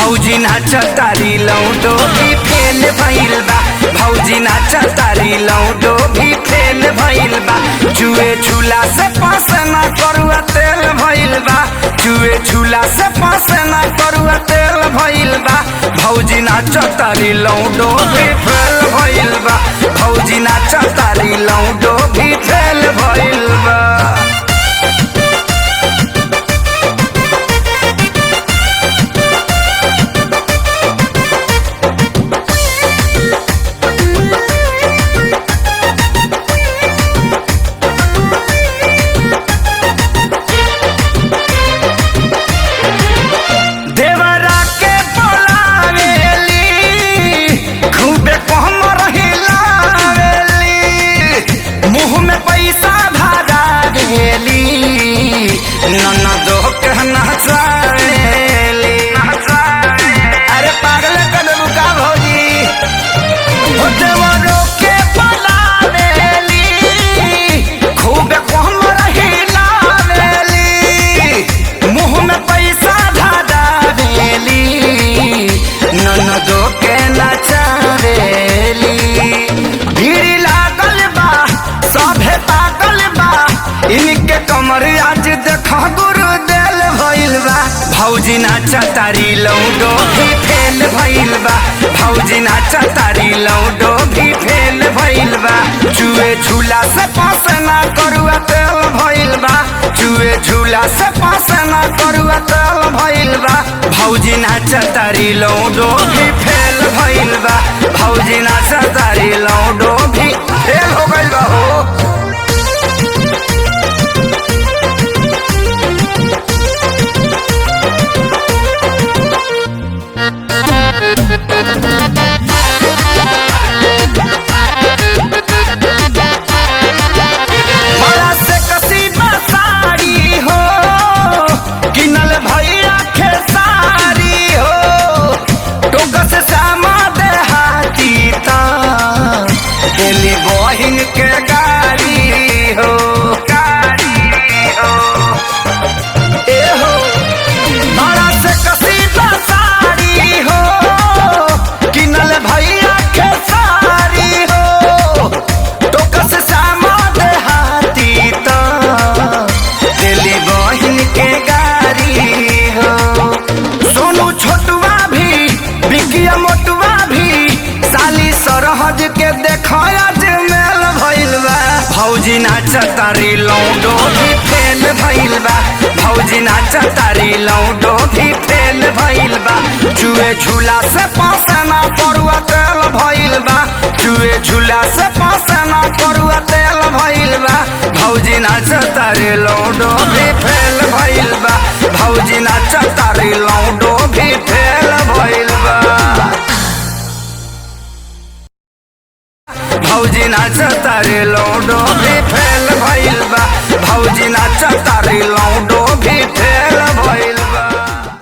भौजी नाच तारी लौडो भी फेल भइल बा। भौजी नाच तारी लौडो भी फेल भइल बा। जुए झूला से पास ना करुआ तेल भइल बा। जुए झूला से पास ना करुआ तेल भइल बा। भौजी नाच तारी लौडो भी फेल भइल बा। भौजी नाच तारी लौडो भी फेल भइल बा। देवरा के बोलावेली खूबे कहमर हिलावेली, मुंह में पैसा भरावेली, ननदो के नचावेली। अरे पागल कदम का भौजी, ओ देवरो के बोलावेली खूबे कहमर हिलावेली, मुंह में पैसा धरावेली, ननदो के नचावेली। भीड़ लागल बा सभे पागल बा, इनके कमर आज देख गुरु देल भइल बा। भौजी नाच तारी लौडो भी फेल भइल बा। भौजी नाच तारी लौडो भी फेल भइल बा। जुए झूला से पास ना करुआ तेल भइल बा। जुए झूला से पास ना करुआ तेल भइल बा। भौजी नाच तारी लौडो भी फेल भइल बा। भौजी नाच तारी लौडो भी फेल हो गइल बा हो। बड़ा से कसीबा साड़ी हो, किनल भैया खेसारी हो, टोकस श्यामा देहाती ता दिली बहिन के गाड़ी हो, गाड़ी हो, ए हो। बड़ा से कसीबा साड़ी हो, किनल भैया खेसारी हो, टोकस श्यामा देहाती ता दिली बहिन के गारी हो। सोनू छोटुआ भी बिकिया मोटुआ भी साली सरहज के देखया मेल भइल बा। भौजी नाच तारी लौडो भी फेल भइल बा। भौजी नाच तारी लौडो भी फेल भइल बा। जुए झूला से पास ना परुआ तेल भइल बा। जुए झूला से पास ना परुआ तेल भइल बा। भौजी नाच तारी लौडो भी फेल भइल बा। भौजी नाच तारी लौडो भी फेल भइल बा। भौजी नाच तारी लौडो भी फेल भइल बा। भौजी नाच तारी